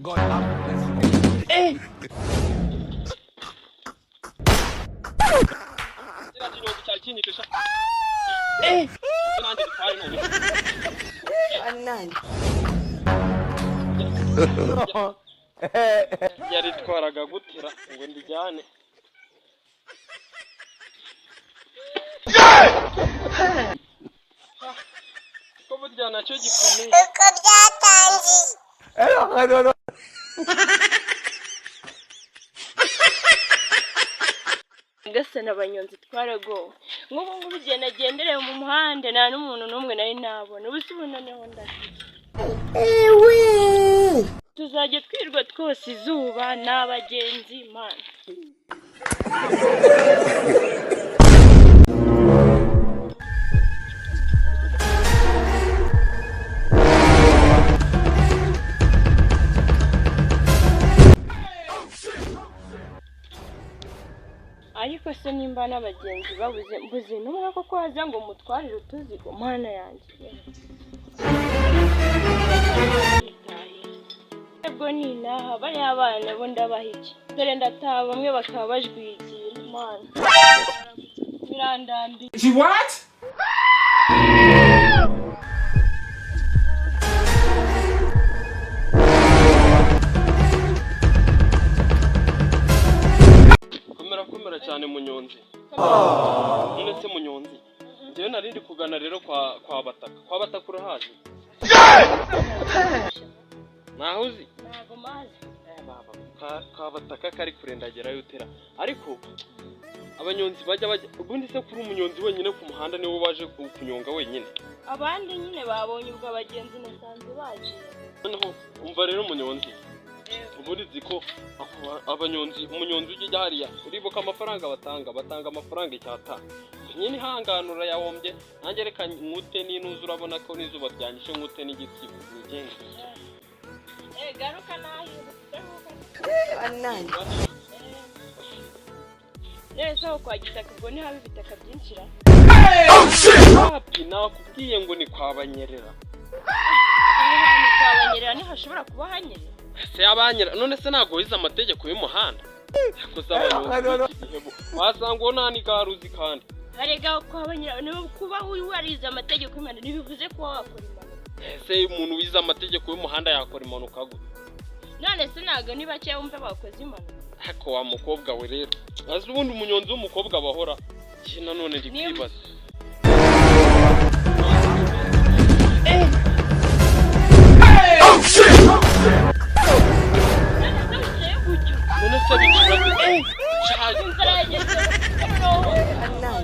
God have mercy. Kiriya kinyonzi cyari kinyishe sha. Nanjye gitware none. Yaritwaraga gutera ngo ndijyane. Ko burya nacyo gikomeye. Uko byatangiye. Gasa n'abanyonzi twaragowe. Nk'ubu ngubu igihe nagendereye mu muhanda nta n'umuntu n'umwe nari nabona. Ubu se ubu noneho ndafite. Tuzajya twirwa twose izuba n'abagenzi mana. Ariko se nimba n'abagenzi babuze, mbuze n'umwe koko waza ngo mutwarire utuzigo, mana yanjye. Ubwo ninaha bariya bana bo ndabaha iki? Dore ndataha bamwe bakaba bajwigira, mana. Birandambiye. What? Komera komera cyane munyonzi. None se munyonzi, njyewe nari ndi kugana rero kwa Bataka. Kwa Bataka urahazi? Ntaho uzi? Ntago mazi. Kwa Bataka kari kure ndagerayo utera. Ariko abanyonzi bajya ubundi se kuri umunyonzi wenyine ku muhanda niwe waje kunyonga wenyine? Abandi nyine babonye ubwo abagenzi nasanze baje. Noneho umva rero munyonzi, ubundi nzi ko abanyonzi, umunyonzi ujya hariya uribuka amafaranga batanga amafaranga 5. Nyine ihanganura yahombye, nanjye reka nkute n'inuza, urabona ko n'izuba ryanyishe, nkute n'igiti nigende. Garuka nahi. None se aho kwa Gitaka ubwo ntihaba ibitaka byinshi ra? Wapi, nakubwiye ngo ni kwa Banyerera. Aho hantu kwa Banyerera ntihashobora kuba hanyerera. Se abanyera, none se ntabwo wize amategeko y'umuhanda? Yakoze abanyonzi b'iki gihe bo wasanga uwo nta n'igare uzi kandi. Arega kwa Banyerera ni kuba warize amategeko y'umuhanda ntibivuze kuba wakora impanuka. Ese umuntu wize amategeko y'umuhanda yakora impanuka gute? None se ntabwo ni bake wumva bakoze impanuka? Ariko wa mukobwa we rero, azi ubundi umunyonzi w'umukobwa bahora iki? Nanone ndi kwibaza. None se wicaye gutyo? None se bikiba gute? Shaje. Inzara yageze noneho.